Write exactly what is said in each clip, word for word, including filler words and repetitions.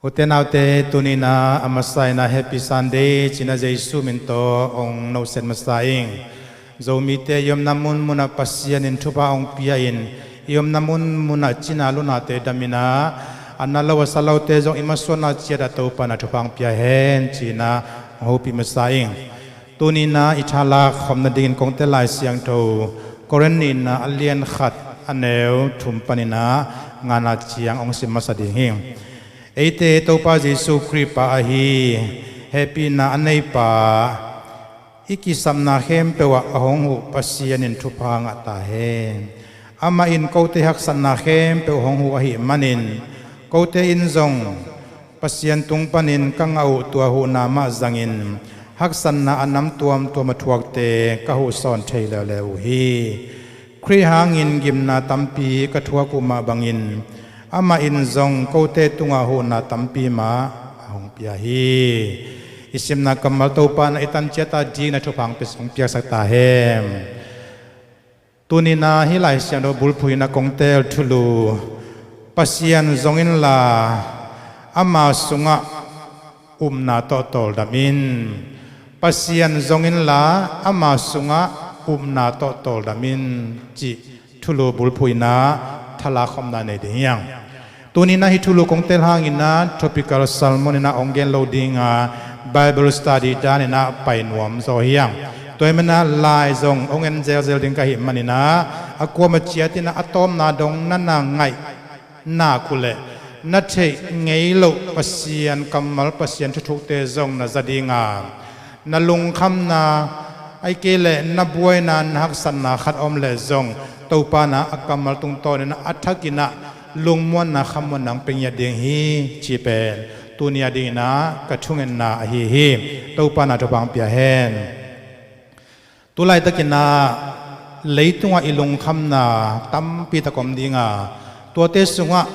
Ute naute, tuni-in ah a masa-in ah Happy Sunday ci-in ah Jesu min tawh hong noset masa ing. Zomite i omna munmun ah Pasian in thupha hong pia-in, i omna munmun ah cina lunate dam-in ah, a na lo a sa lote zong i masuanna ciat ah Topa in ah thupha hong pia hen ci-in ah hong hopih masa ing. Tuni-in ah i thalak khawm nadingin Korinth Lai Siangtho, Korinth nihna a lian khat a neu thum panin ah ngana ciang hong sim masa ding hi. Eite Topa Jesu Khrih pa ahi, hehpihna a neipa, i kisapna khempeuh ah a hong huh Pasian in thupha ngah ta hen. Amah in kote haksatna khempeuh hong huh ahih manin, kote in zong Pasian tung panin ka ngah uh tua huhna mah zangin haksatna a nam tuamtuam a thuakte ka huh sawn thei leuleu uh hi. Khrih hangin gimna tampi ka thuak uh mah bangin, amah in zong kote tungah huhna tampi mah a hong pia hi. I simna kammal Topa in ah i tan ciat a dingin ah thupha hong piaksak ta hen. Tuni-in ah hih Lai Siangtho bulphuh in ah kong teel thulu, Pasian zong inla ama sungah upna tawh tawldam in. Pasian zong inla ama sungah upna tawh tawldam in, cih thulu bulphuh in ah thalak khawmna nei ding hi hang. Tuni-in ah hih thulu kong teel hangin ah tropical sermon in ah hong gen lo ding a, Bible study dan in ah pai nuam zaw hi hang. Tua ahih manin ah lai zong hong en zelzel ding ka hih manin ah, a kuamah ciat in ah a tawpna dong na na ngaih nak uh leh, na theih ngei loh Pasian kammal, Pasian thuthukte zong na za ding a, na lungkhamna, ahih kei leh na buaina, na haksatna khat om leh zong, Topa in ah a kammal tungtawn in ah a thak in ah lungmuanna, khamuanna hong pia ngiat ding hi, cih pen tuni a dingin ah ka thungetna ahi hi. Topa in ah thupha hong pia hen. Tu laitakin ah leitungah i lungkhamna tampi tak om ding a, tuate sungah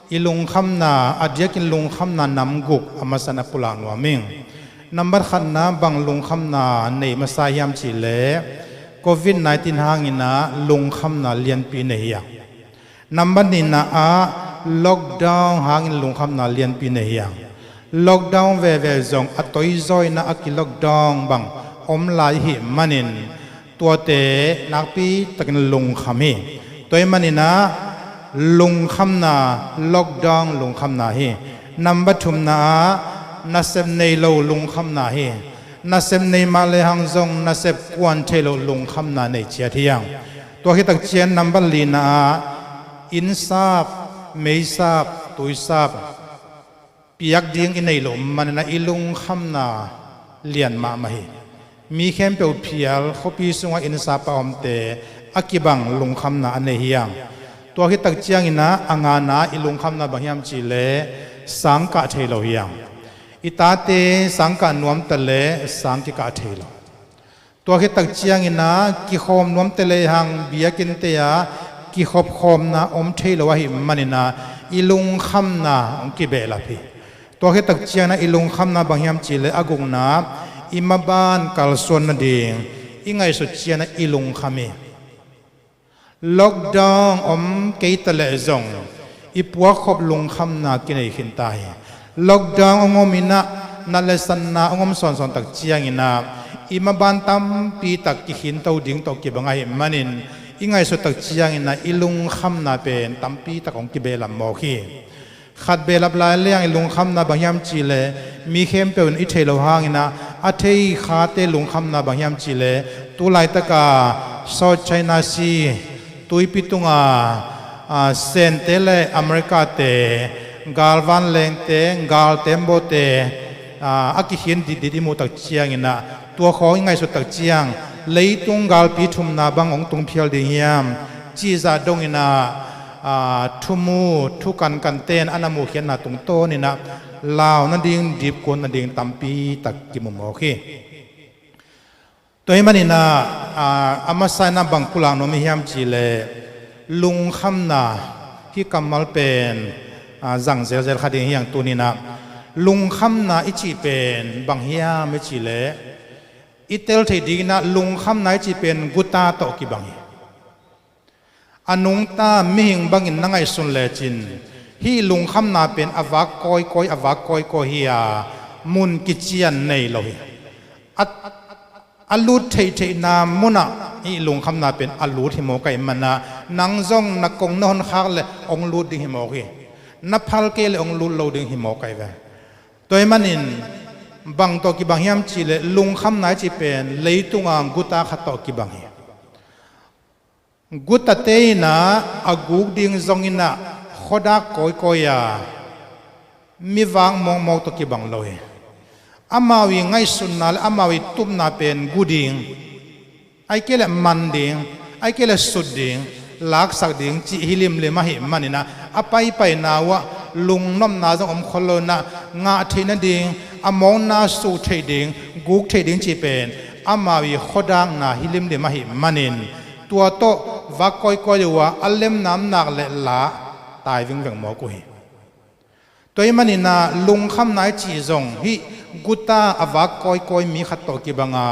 i lungkhamna, a diakin lungkhamna nam guk a masa-in ah pulak nuam ing. Nambat khatna, bang lungkhamna nei masa hiam cih leh, covid nineteen hangin ah lungkhamna lianpi nei hi hang. Nambat nihna ah lockdown hangin lungkhamna lianpi nei hi hang. Lockdown veve zong a toizaw in ah a ki-lockdown bang om lai ahih manin, tuate nakpi takin lungkham hi. Tua ahih manin ah lungkhamna, lockdown lungkhamna hi. Nambat thumna ah nasep nei lo lungkhamna hi. Nasep nei mah lehang zong nasep kuan theih loh lungkhamna nei ciat hi hang. Tua khit tak ciang nambat lina ah innsap, meisap, tuisap, piak ding i neih loh manin ah i lungkhamna lian mahmah hi. Mi khempeuh phial, khuapi sungah innsap a omte a kibang lungkhamna a nei hi hang. Tua khit tak ciangin ah a ngana i lungkhamna bang hiam cih leh sang kah thei lo hi hang. I tate sang kah nuam ta leh sang kikah thei lo. Tua khit tak ciangin ah kikhawm nuam ta lehang biakinnte ah kikhopkhawmna om thei lo ahih manin ah i lungkhamna hong kibehlap hi. Tua khit tak ciangin ah i lungkhamna bang hiam cih leh a gukna, i maban kalsuan nading i ngaihsut ciangin ah i lungkham hi. Lockdown om kei ta leh zong i puakkhop lungkhamna kinei khin ta hi. Lockdown hong om in ah, nat le sanna hong om sawnsawn tak ciangin ah i maban tampi tak kikhinto ding tawh kibang ahih manin i ngaihsut tak ciangin ah i lungkhamna pen tampi tak hong kibehlap mawk hi. Khat behlap lai leng i lungkhamna bang hiam cih leh, mi khempeuh in i theih loh hangin ah a thei khate lungkhamna bang hiam cih leh, tu laitaka South China Sea tuipi tunga, a, Sente le Americate, galvanlengte, galtembaw-te, a, a kikhin ditdit i muh tak ciangin ah tua khawng i ngaihsut tak ciang leitung galpi thumna bang hong tung phial ding hiam cih zah dongin ah, a, thumu, thukankante in a na muhkhiatna tungtawnin ah lau nading, dipkuan nading tampi tak kimu mawk hi. Tua ahih manin ah, a, a masa-in ah bang pulak nuam i hiam cih leh, lungkhamna, hih kammal pen, a, zang zelzel kha ding hi hang tuni-in ah. Lungkhamna i cih pen bang hiam i cih leh, i tel theih dingin ah lungkhamna i cih pen guta tawh kibang hi. A nungta mihing bangin na ngaihsun lecin, Hih lungkhamna pen a vak kawikawi, a vak kawikawi hi a, mun kician nei lo hi. A, a lut theihtheihna munah hih lungkhamna pen a lut hi mawk ahih manah, nang zong na kong na honkhak le hong lut ding hi mawk hi. Na phal kei le hong lut lo ding hi mawk ahi ve. Tua ahih manin bang tawh kibang hiam cihleh, lungkhamna i cih pen leitunga guta khat tawh kibang hi. Gutate inah a guk ding zong inah khuadak kawikawi a, mi vak mawkmawk tawh kibang lo hi. Amau i ngaihsutna le amau i tupna pen gu ding, ahih kei leh man ding, ahih kei leh sut ding, laksak ding cih hi limlim ahih maninah, a paipaina uhah lungnopna zong om khol lo inah, ngah theih nading, a mawkna suh theih ding, guk theih ding cih pen amau i khuadakna hi limlim ahih manin, tua tawh vak kawikawi uh a, a lemnam nak le la tai vingveng mawk uh hi. Tua ahih maninah lungkhamna i cih zong hih guta a vak kawikawi mi khat tawh kibang a,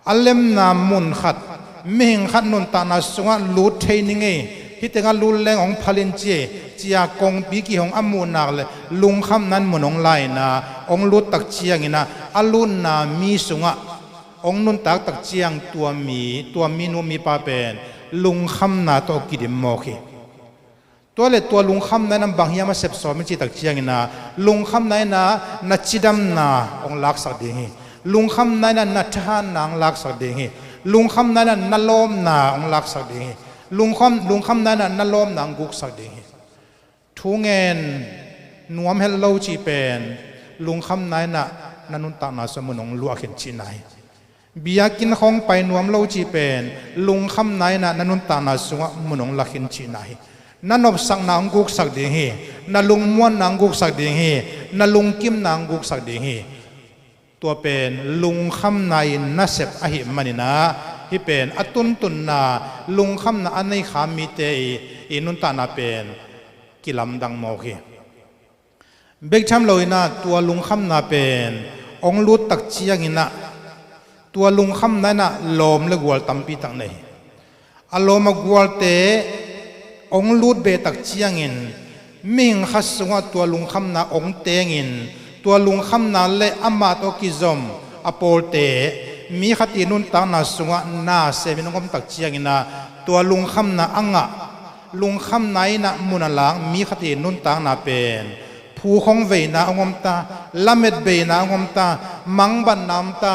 a lemna mun khat, mihing khat nuntakna sungah lut thei ning ei, hih tengah lut leng hong phal in ci ei, ci-a kongpi kihong a muh nak le lungkhamna in mun hong la inah, hong lut tak cianginah a lutna mi sungah hong nuntak tak ciang tua mi, tua minu mipa pen lungkhamna tawh kidim mawk hi. Tua le tua lungkhamna inah bang hiam a sep sawm i cih tak cianginah, lungkhamna inah na cidamna hong laksak ding hi. Lungkhamna inah na thahatna hong laksak ding hi. Lungkhamna inah na lawpna hong laksak ding hi. Lungkham, lungkhamna inah na lawpna hong guksak ding hi. Thu ngen nuam het lo cih pen lungkhamna inah na nuntakna sungah mun hong luah khin cihna hi. Biakinn khawng pai nuam lo cih pen lungkhamna inah na nuntakna sungah mun hong la khin cihna hi. Na nopsakna hong guksak ding hi. Na lungmuanna hong guksak ding hi. Na lungkimna hong guksak ding hi. Tua pen lungkhamna i nasep ahih maninah, hih pen a tuntunna, lungkhamna a nei kha mite i, i nuntakna pen kilamdang mawk hi. Bek tham lo inah tua lungkhamna pen hong lut tak cianginah, tua lungkhamna inah lawm le gual tampi tak nei hi. A lawm a gualte hong lut beh tak ciangin, mihing khat sungah tua lungkhamna hong tengin, tua lungkhamna le amah tawh kizom a pawlte, mi khat i nuntakna sungah na semin hong om tak cianginah, tua lungkhamna a ngah, lungkhamna inah mun a lak mi khat i nuntakna pen phukhong veina hong om ta, lamet beina hong om ta, mangbatna om ta,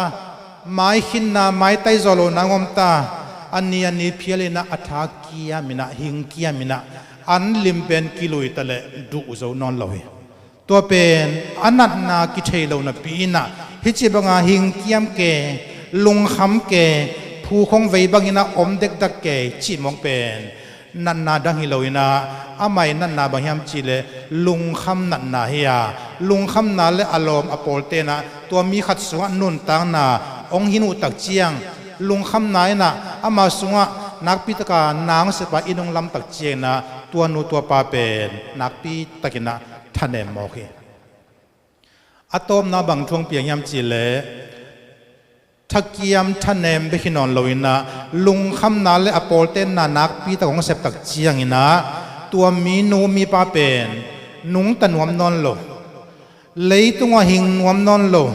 maikhinna, maitaizaw lona hong om ta, a ni a ni phial inah a tha kiam inah, hing kiam inah, an lim pen kilui ta le duh zo nawn lo hi. Tua pen a natna kithei lo napi inah, hih ci banga hing kiam ke, lungkham ke, phukhong vei bang inah om dekdak ke cih mawk pen natna dang hi lo inah, amah i natna bang hiam cihleh lungkham natna hi a, lungkhamna le a lawm a pawlte inah tua mi khat sungah nuntakna hong hin uh tak ciang, lungkhamna inah ama sungah nakpi taka na hong sep a inn hong lam tak cianginah, tua nu tua pa pen nakpi takinah thanem mawk hi. A tawpna bang thu hong piang hiam cihleh, thakiam thanem bek hi nawn lo inah, lungkhamna le a pawlte na nakpi tak hong sep tak cianginah, tua minu mipa pen nungta nuam nawn lo, leitungah hing nuam nawn lo,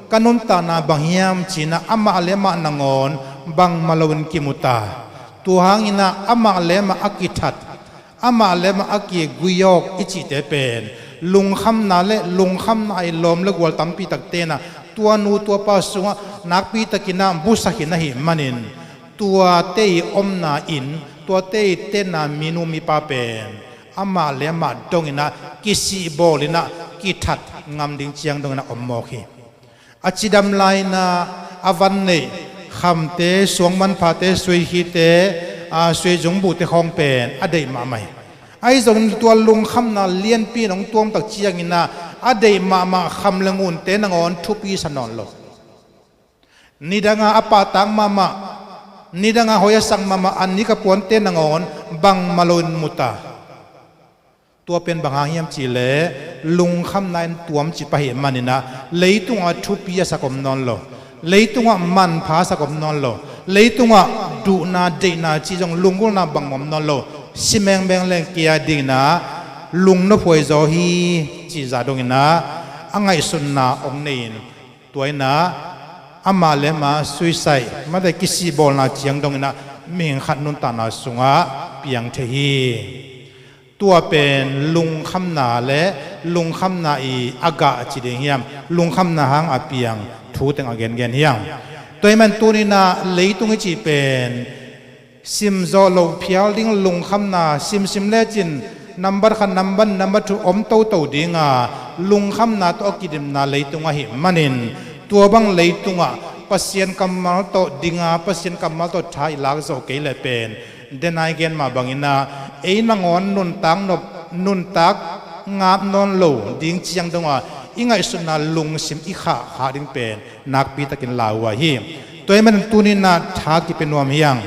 ka nuntakna bang hiam ci-inah amah le amah nangawn bangmah loin kimu ta. Tua hanginah amah le amah a kithat, amah le amah a kiguiyawk i cihte pen lungkhamna le lungkhamna i lawm le gual tampi takte inah, tua nu tua pa sungah nakpi takinah busak khin ahih manin, tuate i omna inn, tuate i tenna minu mipa pen amah le amah donginah kisihbawl inah kithat ngam ding ciang donginah om mawk hi. A cidam lai-inah a van neih khamte, suang manphate, suikhite, a, suizungbuhte khawng pen a deih mahmah hi. Ahi zongin tua lungkhamna lianpi in hong tuam tak cianginah a deih mahmah kham le ngunte nangawn thupi sa nawn lo. Nidanga a pahtak mahmah, nidanga hoi a sak mahmah a nik a puante nangawn bangmah loin mu ta. Tua pen bang hang hiam cihleh, lungkhamna in tuam cip ahih maninah leitungah thupi a sak om nawn lo, leitungah manpha a sak om nawn lo, leitungah duhna deihna cih zong lunggulhna bangmah om nawn lo. Si mengbeng leng kei a dinginah lungnuamhuai zaw hi cih zah donginah a ngaihsutna hong nei-in, tua innah amah le amah suicide, mate kisihbawlna ciang donginah mihing khat nuntakna sungah piang thei hi. Tua pen lungkhamna le lungkhamna i a gah ci ding hiam, lungkhamna hang a piang thu teng a gengen hiam. Tua hi man tuninah leitung i cih pen simzawh loh phial ding lungkhamna, simsim lecin nambat khat, nambat, nambat thu om toto dinga lungkhamna tawh a kidimna leitung ahih manin, tua bang leitungah Pasian kammal tawh dinga, Pasian kammal tawh tha i lak zawh kei leh pen, denai gen mah banginah ei nangawn nuntak nop, nuntak ngap nawn lo ding ciang dongah i ngaihsutna lungsim i khahkhah ding pen nakpitakin lauhuai hi. Tua hi man tuninah tha kipia nuam hiang.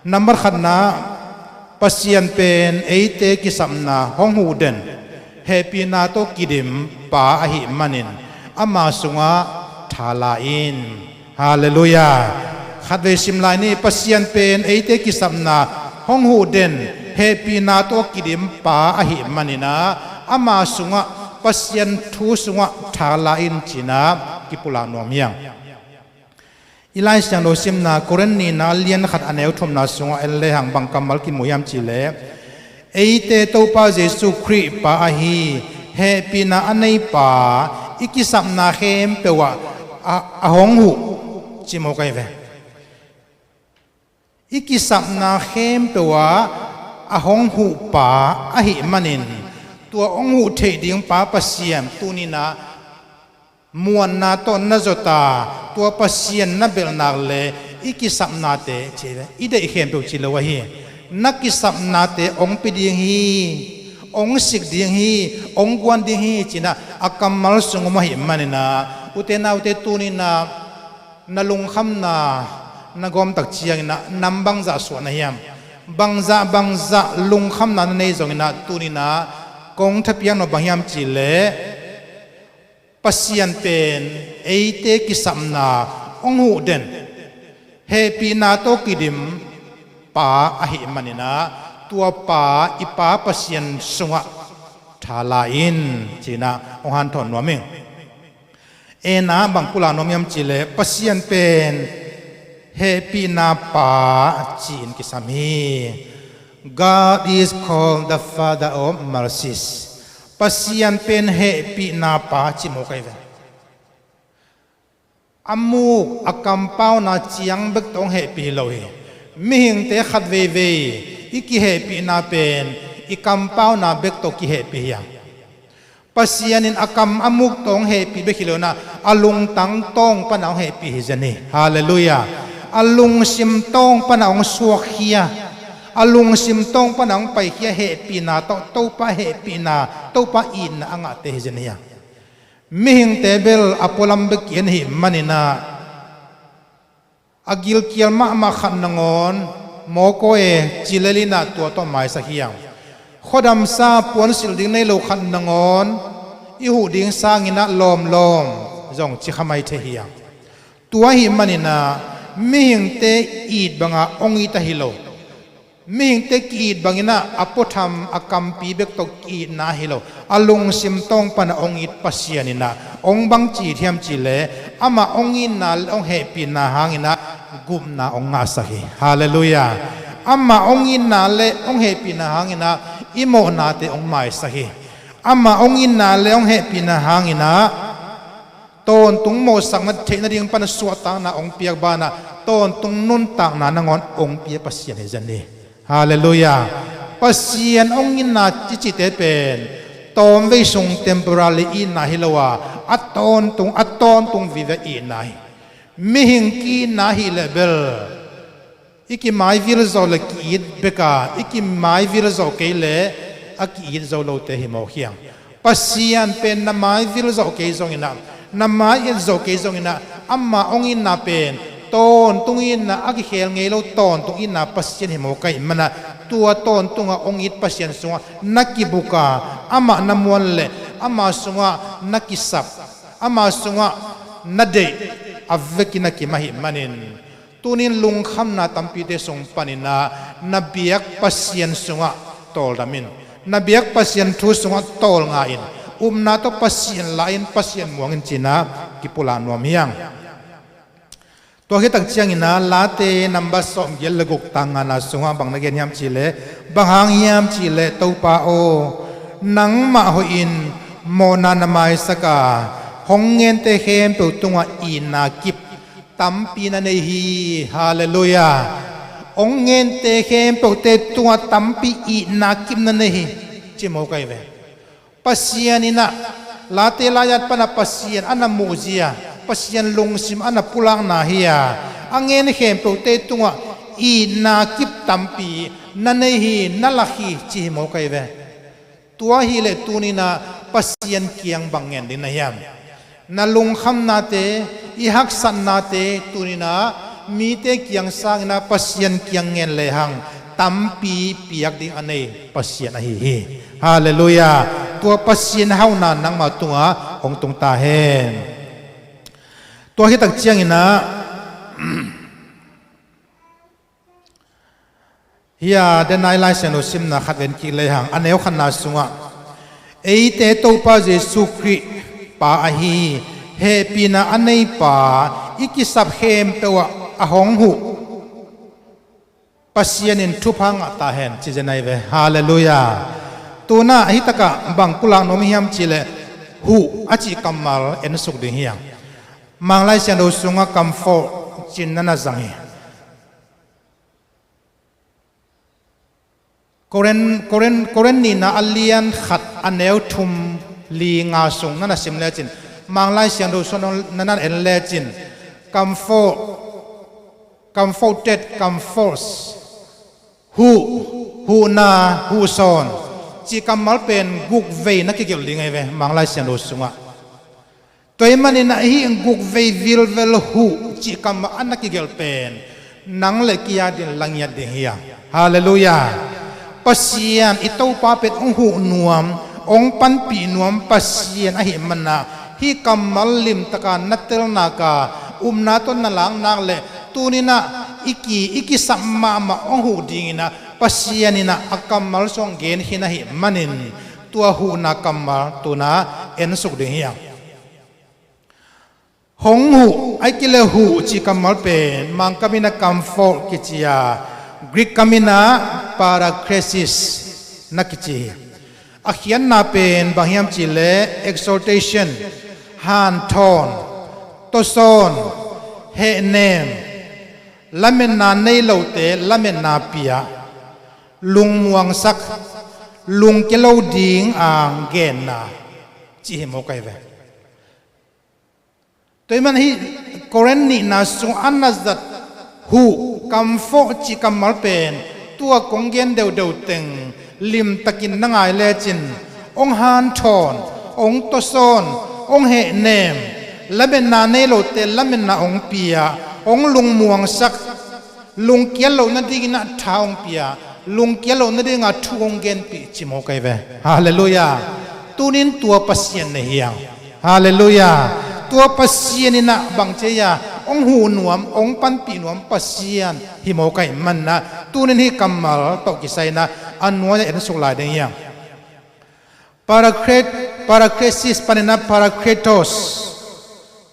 Nambat khatna, Pasian pen eite kisapna hong huh den, hehpihna tawh kidim Pa ahih manin ama sungah tha la in. Halleluiah. Khatvei sim lai ni. Pasian pen eite kisapna hong huh den, hehpihna tawh kidim Pa ahih maninah ama sungah, Pasian thu sungah tha la in cinah kipulak nuam hiang. I Lai Siangtho simna Korin nihna lian khat a neu thumna sungah en lehang bang kammal kimu hiam cihleh, eite Topa Jesuh Khrih Pa ahi hehpihna a nei Pa i kisapna khempeuh ah a, a hong huh ci mawk ahi ve. I kisapna khempeuh ah a hong huh Pa ahih manin, tua hong huh theih ding Pa Pasian tuninah muanna tawh na zawta, tua Pasian na belhnak le i kisapnate ci le i deih khempeuh ci lo ahi. Na kisapnate hong pia ding hi, hong sik ding hi, hong guan ding hi cinah a kammal sung om ahih maninah, ute naute tuninah na lungkhamna na gawmtak cianginah nam bangzah suah na hiam? Bangzah bangzah lungkhamna na nei zonginah tuninah kong thapiak nop bang hiam cihleh, Pasian pen eite kisapna hong huh den, hehpihna tawh kidim Pa ahih maninah, tua Pa, i Pa Pasian sungah tha la in cinah hong hanthawn nuam ing. Ena bang pulak nuam hiam cihleh, Pasian pen hehpihna Pa ci-in kisam hi. God is called the Father of mercies. Pasian pen hehpihna Pa ci mawk ahi ve. A muk a kampauna ciang bek tawh hong hehpih hi lo hi. Mihingte khat veivei i kihehpihna pen i kampauna bek tawh kihehpih hi a, Pasian in a kam a muk tawh hong hehpih bek hi lo inah, a lungtang tawng panah hong hehpih hi zen hi. Halleluiah. A lungsim tawng panah hong suakkhia, a lungsim tawng panah hong paikhia hehpihna tawh, Topa hehpihna, Topa itna a ngahte hi zen hi a. Mihingte bel a pualam bek ki-en ahih maninah, a gilkial mahmah khat nangawn mawkaw e ci lel inah tua tawh maisak hiang. Khuadamsa puansilh ding nei lo khat nangawn i huh ding sanginah lawmlawm zong ci kha mai thei hiang. Tua ahih maninah mihingte it banga hong it ahi lo. Mihingte ki-it banginah a puatham a kampi bek tawh ki-itna hi lo. A lungsim tawng panah hong it Pasian inah hong bang ci-it hiam cihleh, amah hong itna le hong hehpihna hanginah gupna hong ngahsak hi. Halleluiah. Amah hong itna le hong hehpihna hanginah i mawhnate hong maisak hi. Amah hong itna le hong hehpihna hanginah tawntung mawhsakna theih nading pana suahtakna hong piak banah tawntung nuntakna nangawn hong pia Pasian hi zen hi. Halleluiah. Pasian hong itna cicite pen tawmvei sung temporary itna hi lo a, a tawntung, a tawntung vive itna hi. Mihing ki-itna ahih leh bel i kimaivil zawh le ki-it bek a, i kimaivil zawh kei leh a ki-it zo lote hi mawk hiang. Pasian pen na maivil zawh kei zonginah, na mai-et zawh kei zonginah, amah hong itna pen tawntung itna, a kikhel ngei lo tawntung itna Pasian hi mawk ahih manah, tua tawntungah hong it Pasian sungah na kibuk a, amah na muan leh amah sungah na kisap, amah sungah na deih a vekin a kim ahih manin, tunin lungkhamna tampite sung paninah na biak Pasian sungah tawldam in. Na biak Pasian thu sungah tawlnga in, upna tawh Pasian la in, Pasian muang in ci-in ah kipulak nuam hi hang. Tua khit tak ciangin ah Late number sawmgiat le guk, tang ngana sungah bang na gen hiam cih leh, bang hang hiam cih leh, Topa aw, nangmah hoih in mawhna na maisak a, hong ngente khempeuh tungah itna kip tampi na nei hi. Halleluiah. Hong ngente khempeuhte tungah tampi itna kip na nei hi, ci mawk ahi ve. Pasian in ah, Late lai-at pan ah Pasian a na muhzia, Pasian lungsim a na pulakna hi a, a ngen khempeuhte tungah itna kip tampi na nei hi, na lak hi, ci hi mawk ahi ve. Tua hi leh tuni-in ah Pasian kiang bang ngen ding na hiam? Na lungkhamnate, i haksatnate tuni-in ah mite kiang sangin ah Pasian kiang ngen lehang tampi piak ding a nei Pasian ahi hi. Halleluiah. Tua Pasian hauhna nangmah tungah hong tung ta hen. Tua khit tak ciangin ah hih a, den a i Lai Siangtho simna khat ven kik lehang, a neu khatna sungah, eite Topa Jesu Khrih pa ahi, hehpihna a nei pa, i kisap khempeuh ah a hong huh Pasian in thupha ngah ta hen, ci zen ahi ve. Halleluiah. Tu-in ah hih takah bang pulak nuam hiam cih leh, huh a cih kammal ensuk ding hi hang. Mang Lai Siangtho sungah comfort ci-in na na zang hi. Korin, Korin, Korin nihna a lian khat a neu thum, li, nga sung na na sim lecin, Mang Lai Siangtho sungah na na en lecin, comfort, comforted, comforts, huh, huhna, huhsawn cih kammal pen guk vei na kigelh ding ahi ve, Mang Lai Siangtho sungah. Tua ahih manin ah hih guk vei vilvel huh cih kammal a na kigelh pen nang le kei adingin la ngiat ding hi hang. Halleluiah. Pasian i Topa pen hong huh nuam, hong panpih nuam Pasian ahih manin ah hih kammal limtak a na tel nak a, upna tawh na lak nak leh tuni-in ah i ki, i kisap mahmah hong huh dingin ah Pasian in ah a kammal sung gen khin ahih manin tua huhna kammal tu-in ah ensuk ding hi hang. Hong huh, ahih kei leh huh cih kammal pen Mangkam in ah comfort kici a, Greek kam in ah paraklesis na kici hi. A khiatna pen bang hiam cih leh exhortation, hanthawn, tawsawn, hehnem, lametna nei lote lametna pia, lungmuangsak, lungkia lo ding a genna, cih hi mawk ahi ve. Tua ahih manin hih Korin nihna sung a na zat huh, comfort cih kammal pen tua kong gen deuhdeuh teng limtakin na ngai lecin, hong hanthawn, hong tawsawn, hong hehnem, lametna nei lote lametna hong pia, hong lungmuangsak, lungkial loh nadingin ah tha hong pia, lungkial loh nadingin ah thu hong genpih, ci mawk ahi ve. Halleluiah. Tuni-in tua Pasian na hi hang. Halleluiah. Tua Pasian in ah bang ci hiam, hong huh nuam, hong panpih nuam Pasian hi mawk ahih manin ah tuni-in hih kammal tawh kisai-in ah a nuai-ah ensuk lai ding hi hang. Paraklet-, paraklesis panin ah parakletos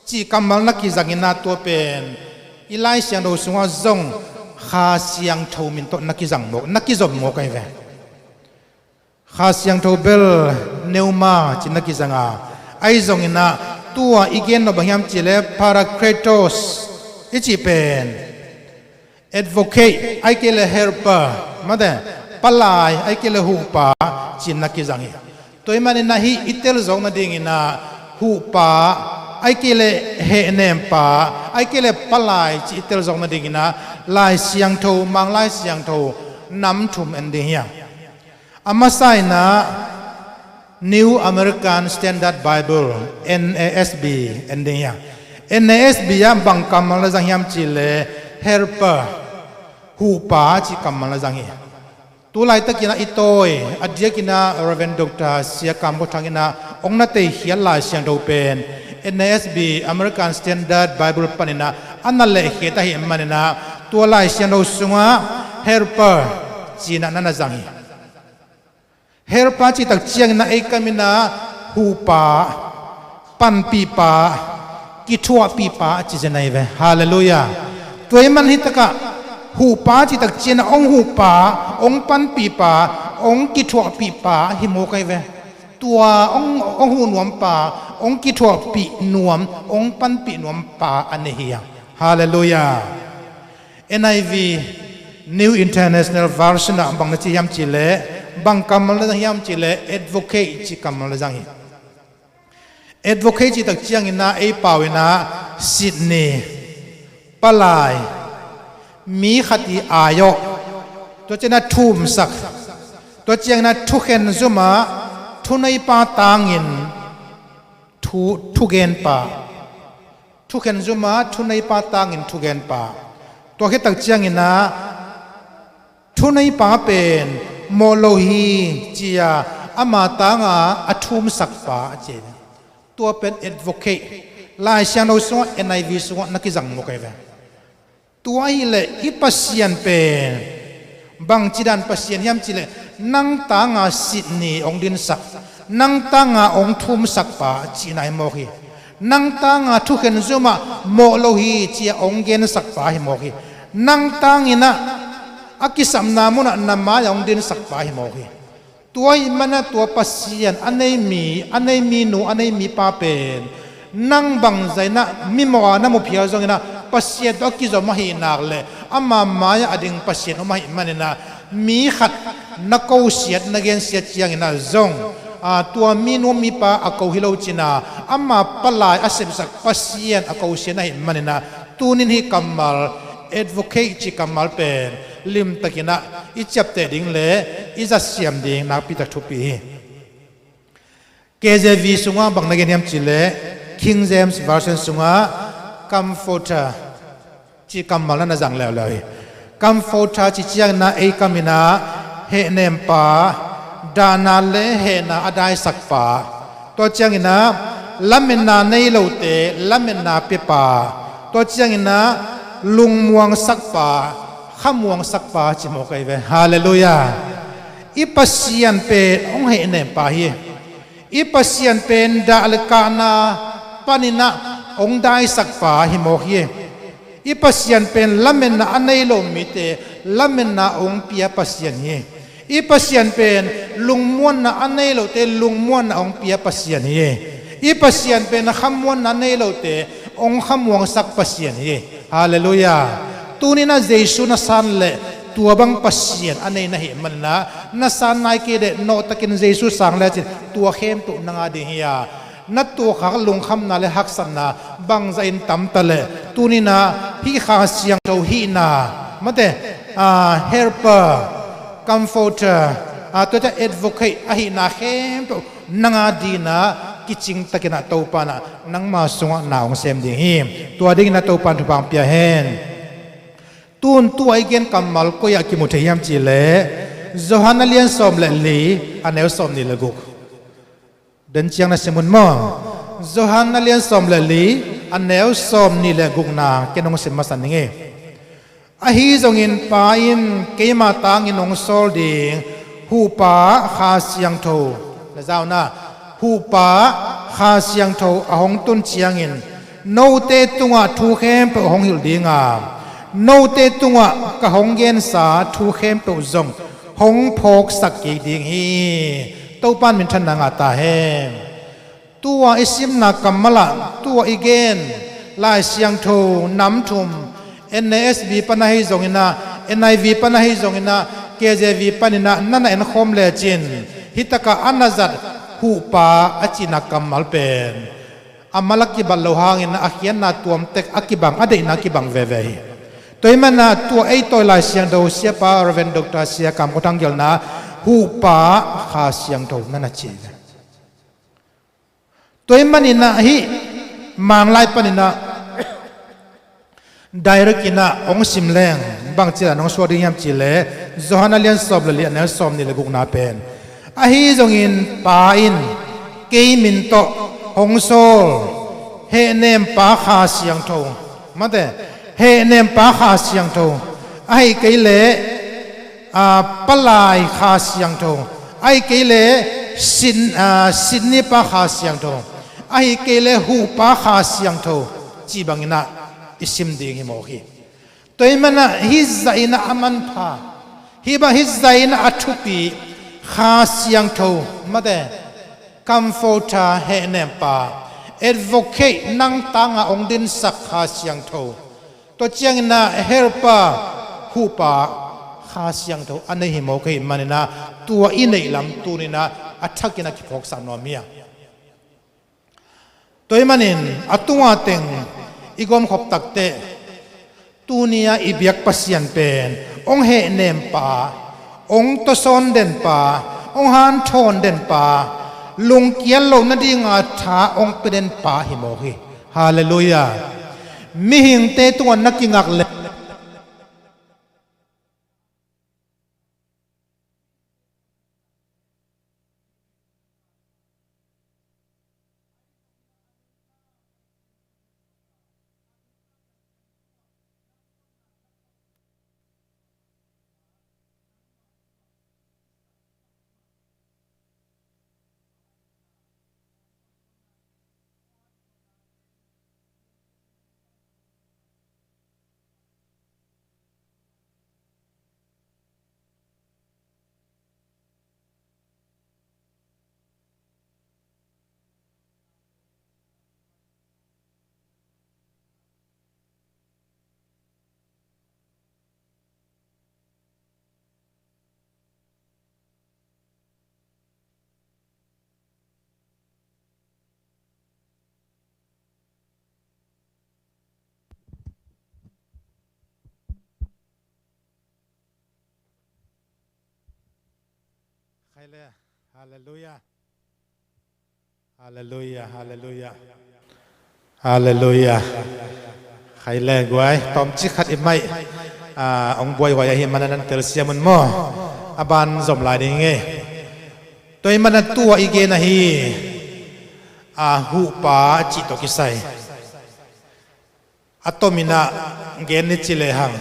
cih kammal na kizangin ah tua pen i Lai Siangtho sungah zong Kha Siangtho min tawh na kizang mawk, na kizom mawk ahi ve. Kha Siangtho bel pneuma ci-in na kizang a, ahi zongin ah tua i gen nop bang hiam cih leh parakletos i cih pen advocate, ahih kei leh helper, mate, palai, ahih kei leh huhpa ci-in na kizang hi. Tua ahih manin ah hih i tel zawk nadingin ah huhpa, ahih kei leh hehnempa, ahih kei leh palai cih i tel zawk nadingin ah Lai Siangtho, Mang Lai Siangtho nam thum en ding hi hang. A masa in ah New American Standard Bible, N A S B, en ding hi hang. N A S B ah bang kammal na zang hiam cih leh helper, huhpa cih kammal na zang hi. Tu laitakin ah i tawi a diakin ah Reverend Doctor Sia Kam Kho Thang in ah hong na teikhiat Lai Siangtho pen N A S B, American Standard Bible panin ah a na lehkhiat ahih manin ah tua Lai Siangtho sungah helper ci-in ah na na zang hi. Helper cih tak ciangin ah ei kam in ah huhpa, panpihpa, kithuahpihpa ci zen ahi ve. Halleluiah. Tua ahih man hi takah huhpa cih tak ciangin ah hong huhpa, hong panpihpa, hong kithuahpihpa hi mawk ahi ve. Tua hong, hong huh nuampa, hong kithuahpih nuam, hong panpih nuampa a nei hi a. Halleluiah. N I V, New International Version ah bang na ci hiam cih leh, bang kammal na zang hiam cih leh, advocate cih kammal na zang hi. Advocate cih tak ciangin ah ei pau in ah sitni, palai, mi khat i aiawh, tua ciangin ah thumsak, tua ciangin ah thukhen zum ah thuneipa tangin thu, thugenpa. Thukhen zum ah thuneipa tangin thugenpa. Tua khit tak ciangin ah thuneipa pen mawh lo hi ci-a ama tanga a thumsakpa a ci hi. Tua pen advocate. Lai Siangtho sungah, N I V sungah na kizang mawk ahi ve. Tua ahih leh i Pasian pen bangci dan Pasian hiam cih leh, nang tanga sitni hong dinsak, nang tanga hong thumsakpa cihna hi mawk hi. Nang tanga thukhen zum ah mawh lo hi ci-a hong gensakpa hi mawk hi. Nang tangin ah a kisapna munah na mai-ah hong dinsakpa hi mawk hi. Tua ahih man ah tua Pasian a nei mi, a nei minu, a nei mipa pen nang bangzah in ah mimawh a na mu phial zongin ah Pasian tawh a kizom ahih nak leh ama mai-ah a ding Pasian om ahih manin ah mi khat na kosiat, na gensiat ciangin ah zong, a, tua minu mipa a ko hi lo cin ah ama palai a sepsak Pasian a kosiat ahih manin ah tuni-in hih kammal advocate cih kammal pen limtakin ah i ciapteh ding leh i zatsiam ding nakpi tak thupi hi. K J V sungah bang na gen hiam cih leh, King James Version sungah comforter cih kammal na na zang leuleu hi. Comforter cih ciangin ah ei kam in ah hehnempa, dahna leh hehna a daisakpa. Tua ciangin ah lametna nei lote lametna piapa. Tua ciangin ah lungmuangsakpa, khamuangsakpa ci mawk ahi ve. Halleluiah. I Pasian pen hong hehnempa hi. I Pasian pen dah leh kahna panin ah hong daisakpa hi mawk hi. I Pasian pen lametna a nei lo mite lametna hong pia Pasian hi. I Pasian pen lungmuanna a nei lote lungmuanna hong pia Pasian hi. I Pasian pen khamuanna a nei lote hong khamuangsak Pasian hi. Halleluiah. Tuni-in ah Jesu na san leh tua bang Pasian a nei na hih manin ah, na san nai kei leh nawhtakin Jesu sang lecin tua khempeuh nang a ding hi a. Na tuakkhak lungkhamna leh haksatna bangzah in tam ta leh, tuni-in ah hih Kha Siangtho hihna, mate, a, helper, comforter, a, tua ciang advocate ahihna khempeuh nang a dingin ah kicingtakin ah Topa in ah nangma sungah na hong sem ding hi. Tua dingin ah Topa in thupha hong pia hen. Tun tua i gen kammal koi-ah kimu thei hiam cih leh, Johan a lian sawm leh li, a neu sawm nih leh guk. Den ciang na sim un maw? Johan a lian sawm leh li, a neu sawm nih leh gukna ken hong sim masa ning ei. Ahi zongin Pa in keima tangin hong sawl ding Huhpa Kha Siangtho, na za un ah, Huhpa Kha Siangtho a hong tun ciangin note tungah thu khempeuh hong hilh ding a, note tungah ka hong gensa thu khempeuh zong hong phawksak kei ding hi. Topa in minthanna ngah ta hen. Tua i simna kammal ah tua i gen Lai Siangtho nam thum, N A S B pan ahi zongin ah, N I V pan ahi zongin ah, K J V panin ah na na enkhawm lecin, hih takah a na zat Huhpa a cihna kammal pen a mal a kibat loh hangin a khiatna tuam tek, a kibang, a deihna kibang veve hi. Tua ahih manin ah tua ei tawi Lai Siangtho siapa Reverend Doctor Sia Kam Khua Thang gelhna Huhpa Kha Siangtho na na ci hi. Tua ahih manin ah hih Manglai panin ah direct in ah hong sim leng bangci dan hong suak ding hiam cih leh, Johan a lian sawm leh li, a neu sawm nih leh gukna pen, ahi zongin Pa in kei min tawh hong sawl Hehnempa Kha Siangtho, mate, Hehnempa Kha Siangtho, ahih kei leh, a, Palai Kha Siangtho, Ahih kei leh sin, ah, sinnipa Kha Siangtho, ahih kei leh huhpa Kha Siangtho, cih bangin ah i sim ding hi mawk hi. Tua ahih manin ah hih zah in ah a manpha, hih bang hih zah in ah a thupi, Kha Siangtho, mate, Comforter, hehnempa, Advocate, nang tangah hong dinsak Kha Siangtho, tua ciangin ah Helper, huhpa Kha Siangtho a nei hi mawk ahih manin ah tua i neih lam tuni-in ah a thakin ah kiphawksak nuam hi a. Tua ahih manin a tunga teng i gawmkhop takteh, tuni-a i biak Pasian pen hong hehnempa, hong tawsawn denpa, hong hanthawn denpa, lungkiat loh nadinga tha hong pia denpa hi mawk hi. Halleluiah. Mihingte tungah na kingak leh Khaile, halleluiah. Halleluiah, halleluiah. Halleluiah. Khaile guai, tawmcik khat i maih, ah, hong buaihuai ahih manin ah nan telsiam un maw. A ban zom lai ding hi. Tua ahih manin ah tua i gen ahi, ah, huhpa cih tawh kisai. A tomin ah gen ni ci lehang,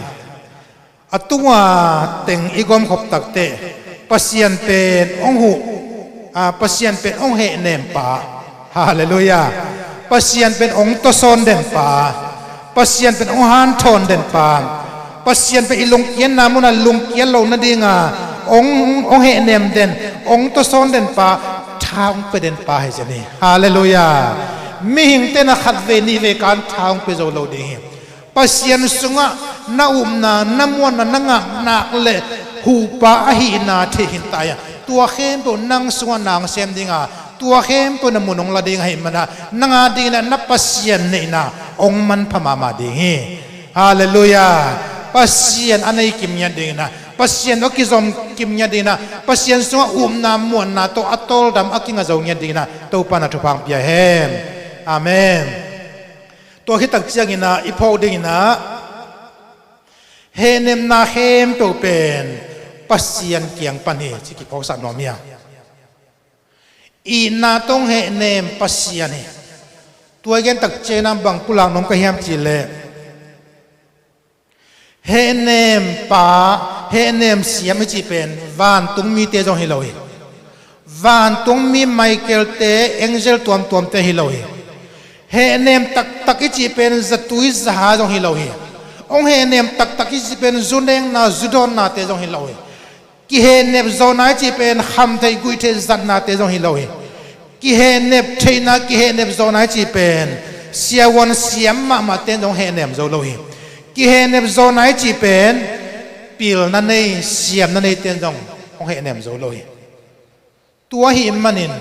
a tunga teng i gawmkhop takteh, Pasian pen hong huh, ah, Pasian pen hong hehnempa. Halleluiah. Pasian pen hong tawsawn denpa. Pasian pen hong hanthawn denpa. Pasian pen i lungkiatna munah lungkiat loh nadinga hong, hong hehnem den, hong tawsawn denpa, tha hong pia denpa hi zen hi. Halleluiah. Mihingte in ah khatvei nihvei kan tha hong pia zo lo ding hi. Pasian sungah na upna, na muanna, na ngakna le huhpa ahihna thei khin ta hi a, tua khempeuh nang sungah na hong sem ding a, tua khempeuh na mun hong la ding ahih manin ah nang a dingin ah na Pasian neihna hong manpha mahmah ding hi. Halleluiah. Pasian a nei kim ngiat dingin ah, Pasian a kizom kim ngiat dingin ah, Pasian sungah upna muanna tawh a tawldam a kinga zo ngiat dingin ah Topa in ah thupha hong pia hen. Amen. Tua khit tak ciangin ah i phawk dingin ah, hehnemna khempeuh pen Pasian kiang pan hi, ci kiphawksak nuam hi a. Itna tawh hong hehnem Pasian hi. Tua i gen tak ciangin ah bang pulak nuam ka hiam cih leh, hehnempa, hehnem siam i cih pen vantung mite zong hi lo hi. Vantung mi Michael-te, angel tuamtuamte hi lo hi. Hehnem taktak i cih pen zatui zaha zong hi lo hi. Hong hehnem taktak i cih pen zunekna, zudawnnate zong hi lo hi. Kihehnep zawhna i cih pen khamtheih guihtheih zatnate zong hi lo hi. Kihehnep theihna, kihehnep zawhna i cih pen siavuan siam mahmahte in zong hehnem zo lo hi. Kihehnep zawhna i cih pen pilna nei, siamna neite in zong hong hehnem zo lo hi. Tua ahih manin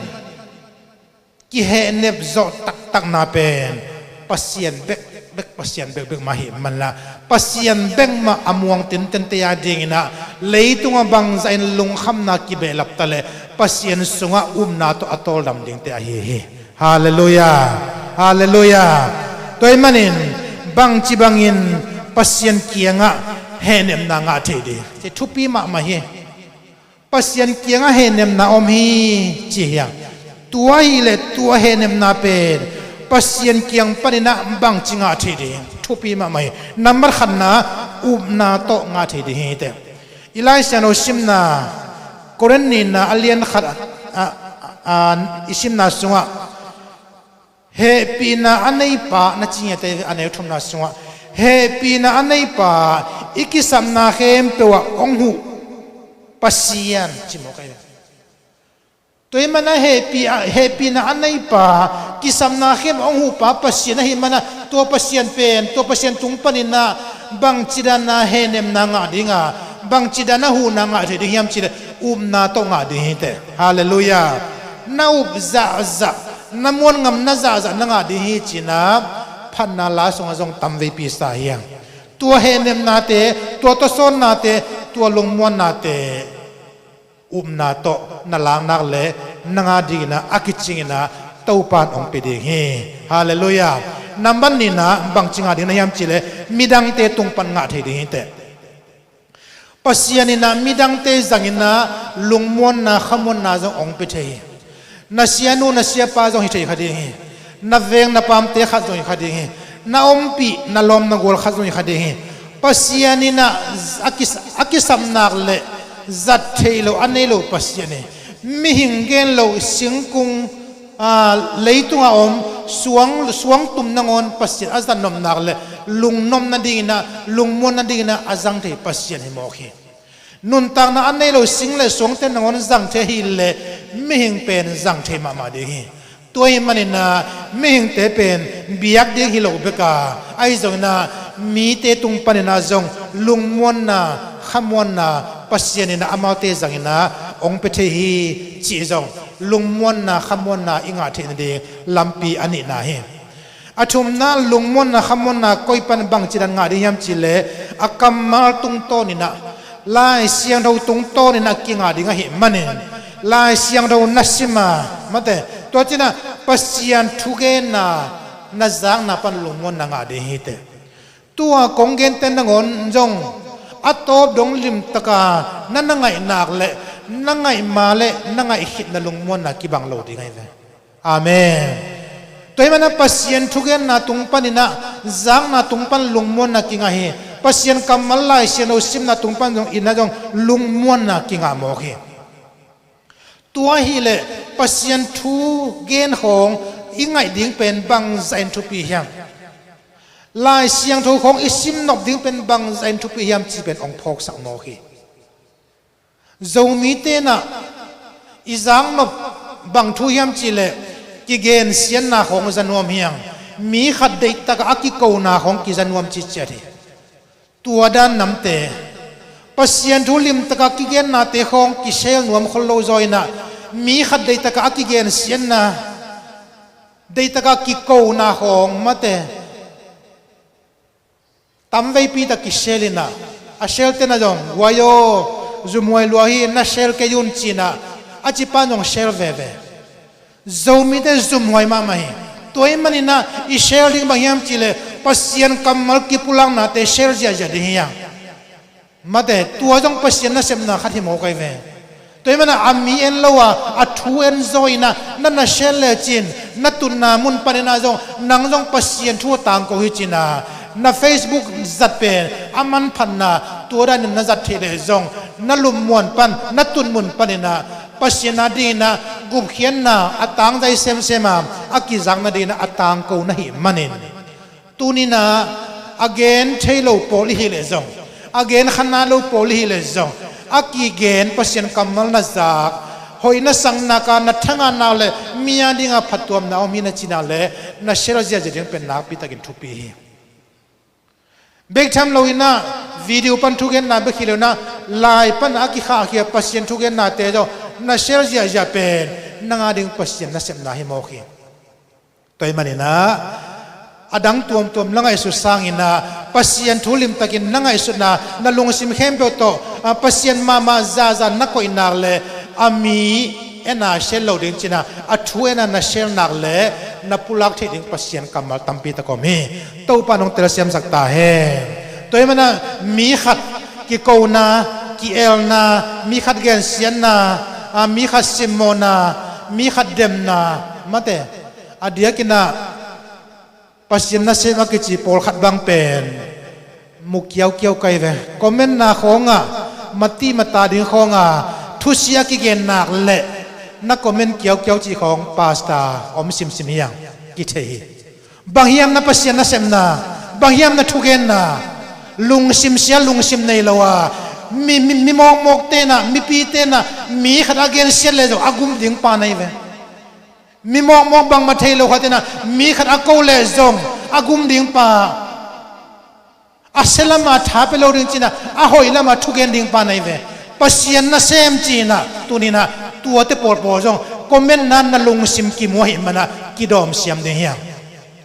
kihehnep zawh taktakna pen Pasian bekbek, Pasian bekbek mah ahih manlah, Pasian bek mah a muang tintente a dingin ah, leitungah bangzahin lungkhamna kibehlap ta leh Pasian sungah upna tawh a tawldam dingte ahi hi. Halleluiah. Halleluiah. Tua ahih manin bangci bangin Pasian kiangah hehnepna ngah thei ding, ci thupi mahmah hi. Pasian kiangah hehnepna om hi, ci hiam? Tua hileh tua hehnepna pen Pasian kiang panin ah bangci ngah thei ding, thupi mahmah hi. Nambat khatna, upna tawh ngah thei ding hi teh. I Lai Siangtho simna Korin nihna a lian khat a, a, a, i simna sungah hehpihna a neipa na ci ngiate a neu thumna sungah hehpihna a neipa i kisapna khempeuh ah hong huh Pasian ci mawk ahi. Tua ahih manin hehpih a, hehpihna a neipa kisapna khempeuh hong huhpa Pasian ahih manin tua Pasian pen, tua Pasian tung panin ah bangci dan a hehnemna ngah ding a, bangci dan a huhna ngah thei ding hiam cih leh upna tawh ngah ding hi teh. Halleluiah. Na up zahzah, na muan ngamna zahzah na ngah ding hi ci-in ah phatna la sungah zong tamveipi sa hi hang. Tua hehnemnate, tua tawsawnnate, tua lungmuannate upna tawh na lak nak leh nang a dingin ah a kicingin ah Topa in hong pia ding hi. Halleluiah. Nambat nihna bangci ngah ding na hiam cih leh midangte tung pan ngah thei ding hi teh. Pasian in ah midangte zangin ah lungmuanna, khamuanna zong hong pia thei hi. Na sianu, na siapa zong hi thei kha ding hi. Na veng, na pamte khat zong hi kha ding hi. Na ompih, na lawm, na gual khat zong hi kha ding hi. Pasian in ah a kis-, a kisap nak leh zat theih loh, a nei loh Pasian hi. Mihing gen loh, singkung, aa, leitungah om suang, suangtum nangawn Pasian a zat nop nak leh lungnop nadingin ah, lungmuan nadingin ah a zang thei Pasian hi mawk hi. Nuntakna a nei lo sing le suangte nangawn zang thei ahih leh mihing pen zang thei mahmah ding hi. Tua ahih manin ah mihingte pen biak ding hi lo bek a, ahi zongin ah mite tung panin ah zong lungmuanna, khamuanna Pasian in ah amaute zangin ah hong pia thei hi cih zong lungmuanna, khamuanna i ngah theih nading lampi a nihna hi. A thumna, lungmuanna, khamuanna koi pan bangci dan ngah ding hiam cih leh a kammal tungtawnin ah, Lai Siangtho tungtawnin ah kingah ding ahih manin Lai Siangtho na sim a, mate, tua ci-in ah Pasian thugenna na zakna pan lungmuanna ngah ding hi teh. Tua kong gente nangawn zong a tawp dong limtaka na na ngaih nak leh na ngaih ma leh na ngaih khit na lungmuanna kibang lo ding ahi ve. Amen. Tua ahih manin ah Pasian thugenna tung panin ah zakna tung pan lungmuanna kingah hi. Pasian kammal Lai Siangtho simna tung pan zong in ah zong lungmuanna kingah mawk hi. Tua ahih leh Pasian thugen khawng i ngaih ding pen bangzah in thupi hiam? Lai Siangtho khawng i simnop ding pen bangzah in thupi hiam cih pen hong phawksak mawk hi. Zomite in ah i zaknop bang thu hiam cih leh kigensiatna khawng za nuam hi hang, mi khat deihtakah a kikona khawng kiza nuam citciat hi. Tua dan namte, Pasian thu limtakah kigennate khawng kisel nuam khol lo zaw in ah mi khat deihtakah a kigensiatna, deihtakah kikona khawng mate tamveipi tak kisel in ah, a selte in ah zong, "Huai aw, zumhuai lua hi, na sel kei un," ci-in ah a cipa in zong sel veve. Zomite zumhuai mahmah hi. Tua ahih manin ah i sel ding bang hiam cih leh Pasian kammal kipulaknate sel ziahziah ding hi hang. Mate, tua zong Pasian nasepna khat hi mawk ahi ve. Tua ahih manin ah a mi en lo a, a thu en zaw in ah na na sel lecin na tutna mun panin ah zong nang zong Pasian thu a tangko hi ci-in ah na Facebook zat pen a manphatna tua danin na zat theih leh zong na lungmuan pan, na tutmun panin ah Pasian a dingin ah gupkhiatna a tangzai semsem a, a kizak nadingin ah a tangko na hih manin, tuni-in ah a gen thei lo pawl i hih leh zong, a gen kha nai lo pawl i hih leh zong, a kigen Pasian kammal na zak, hoih na sak nak a, na thangah nak leh mi a dingah phattuamna om hi na ci nak leh na sel ziahziah ding pen nakpi takin thupi hi. Bek tham lo-in ah video pan thugenna bek hi lo-in ah, Lai pan a kikhahkhia Pasian thugennate zong na sel ziahziah pen nang a ding Pasian nasepna hi mawk hi. Tua ahih manin ah a dang tuamtuam na ngaihsut sangin ah Pasian thu limtakin na ngaihsutna, na lungsim khempeuh tawh, ah, Pasian mahmah zaza na koih nak leh a mi en a sel lo ding ci-in ah a thu en a na sel nak leh na pulak theih ding Pasian kammal tampi tak om hi. Topa in hong telsiamsak ta hen. Tua ahih manin ah mi khat kikona, ki-elna, mi khat gensiatna, ah, mi khat simmawhna, mi khat demna, mate, a diakin ah Pasian nasem a kici pawlkhat bang pen mu kiaukiau ka hi ve. Comment-na khawngah, mati mata ding khawngah, Thusia kigen nak le na comment kiaukiau cih khawng pastor om simsim hiang kithei hi. Bang hiam na Pasian nasepna, bang hiam na thugenna, lungsim sia lungsim nei lo a, mi, mi, mi mawkmawk tenah, mipi tenah, mi khat a gensiat leh zong a gum ding pa na hi ve. Mi mawkmawk bangmah thei lo khat tenah, mi khat a ko leh zong a gum ding pa. A sia lamah tha pia lo ding cinah, a hoih lamah thugen ding pa na hi ve. Pasian nasem cinah, tuninah, tuate pawlpawl zong comment na na lungsim kimu ahih manah kidawm siam ding hiang.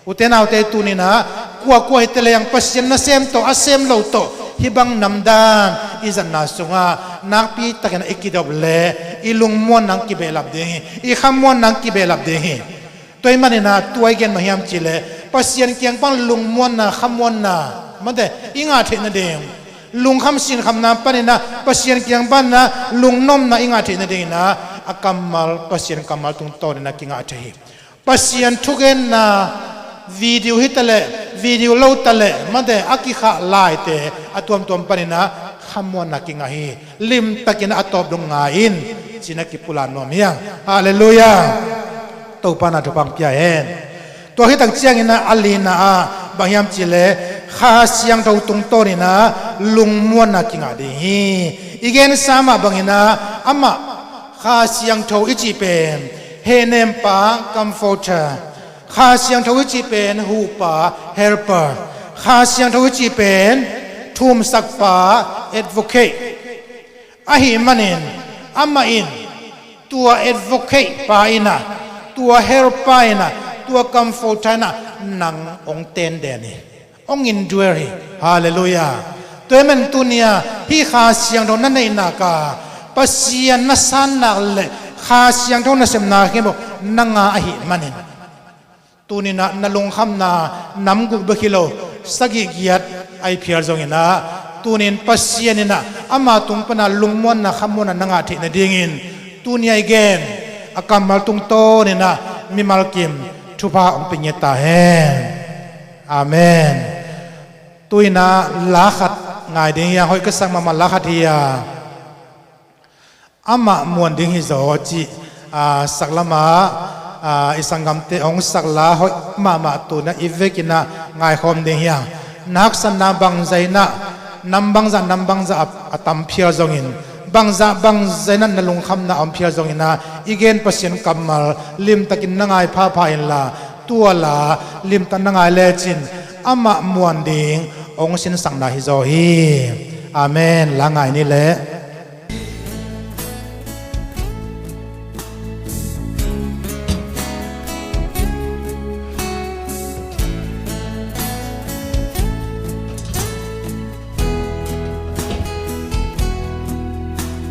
Ute naute tuninah, kuakua hi te leng Pasian nasem tawh, a sem lo tawh, hih bang namdan i zatna sungah nakpi takin i kidop le i lungmuanna kibehlap ding hi, i khamuanna kibehlap ding hi. Tua ahih maninah, tua i gen mah hiam cihleh, Pasian kiang pan lungmuanna, khamuanna, mate, i ngah theih nading, lungkham sinkhamna paninah, Pasian kiang panah lungnopna i ngah theih nadinginah, a kammal, Pasian kammal tungtawninah kingah thei hi. Pasian thugenna video hi taleh, video lo taleh, mate, a kikhah laite a tuamtuam paninah khamuanna kingah hi. Limtakin a tawp dong ngai in, cinah kipulak nuam hiang. Halleluiah. Topa na thupha hong pia hen. Tua khit tak cianginah a lina ah bang hiam cihleh, Kha Siangtho tungtawninah lungmuanna kingah ding hi. I gensa mah banginah amah Kha Siangtho i cih pen hehnempa, comforter. Kha Siangtho i cih pen huhpa, helper. Kha Siangtho i cih pen thumsakpa, advocate. Ahih manin amah in tua advocate pa inah, tua helper inah, tua comforter inah nang hong tenden hi. Hong indwell hi. Halleluiah. Tua ahih manin tunia hih Kha Siangtho na neih nak a, Pasian na san nak le Kha Siangtho nasepna khempeuh na ngah ahih manin, tuninah na lungkhamna nam guk bek hi lo, sagih giat a i phial zonginah, tunin Pasian inah ama tung panah lungmuanna, khamuanna na ngah theih nadingin, tunia i gen a kammal tungtawninah mimal kim thupha hong pia ngiat ta hen. Amen. Tuinah la khat ngai ding hi a, hoih ka sak mahmah la khat hi a. Amah muan ding hi zaw cih, aa, saklamah, aa, i sanggamte hong sak la hoih mahmah tuinah i vekinah ngaikhawm ding hi a. Na haksatna bangzah inah, nam bangzah, nam bangzah a, a tam phial zongin, bangzah bangzah inah na lungkhamna a om phial zonginah, i gen Pasian kammal limtakin na ngai phapha inla, tua la limtak na ngai lecin amah muan ding hong sinsakna hi zaw hi. Amen. La ngai ni leh.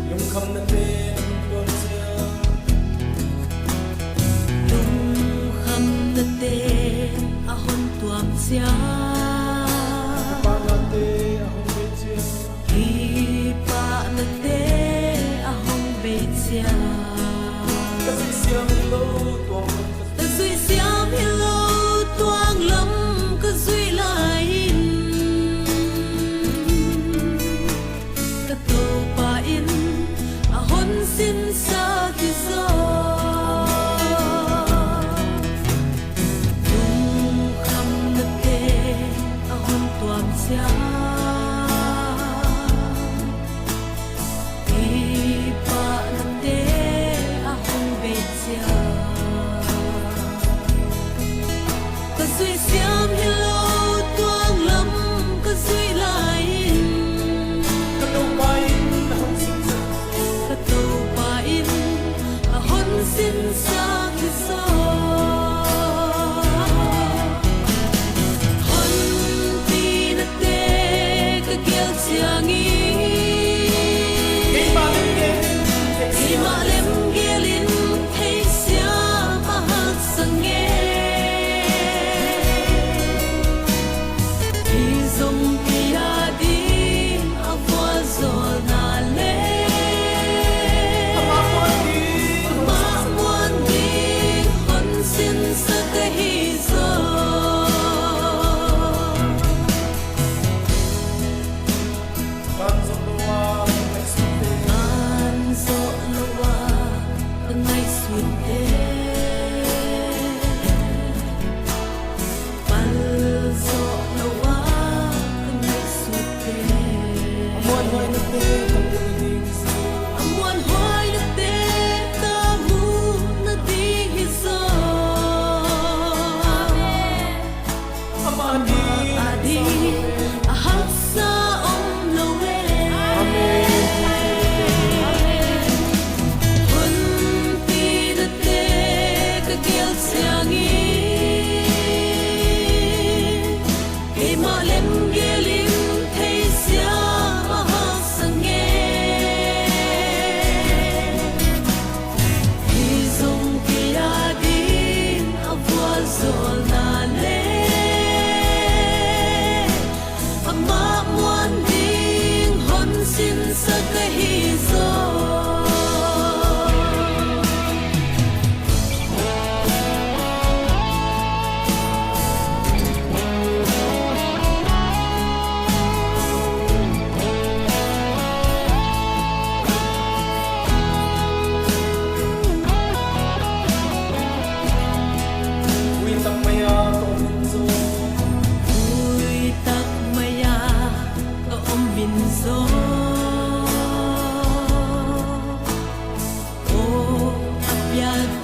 Lungkhamnate a hong tuam ciang. Lungkhamnate a hong tuam ciang. Kipahnate a hong bei ciang. Kipahnate a hong bei ciang. Ka zuih siam hi lo tuang lam ka zuih. Ka zuih siam hi lo tuang lam ka zuih lai-in. Ka Topa in a hong sinsak hi zaw. Lungkhamnate a hong tuam ciang. Kipahnate a hong bei ciang. Ka zuih siam hi lo tuang lam ka zuih lai-in. Ka Topa in a hong sinsak. Ka Topa in a hong sinsak hi zaw. Hong tinate ka gel ciangin. Keimah lemgel in theihsiam. Keimah lemgel in theihsiam a haksa nge. Kei zong kei ading a vualzawlna le amah muan ding, amah muan ding Mial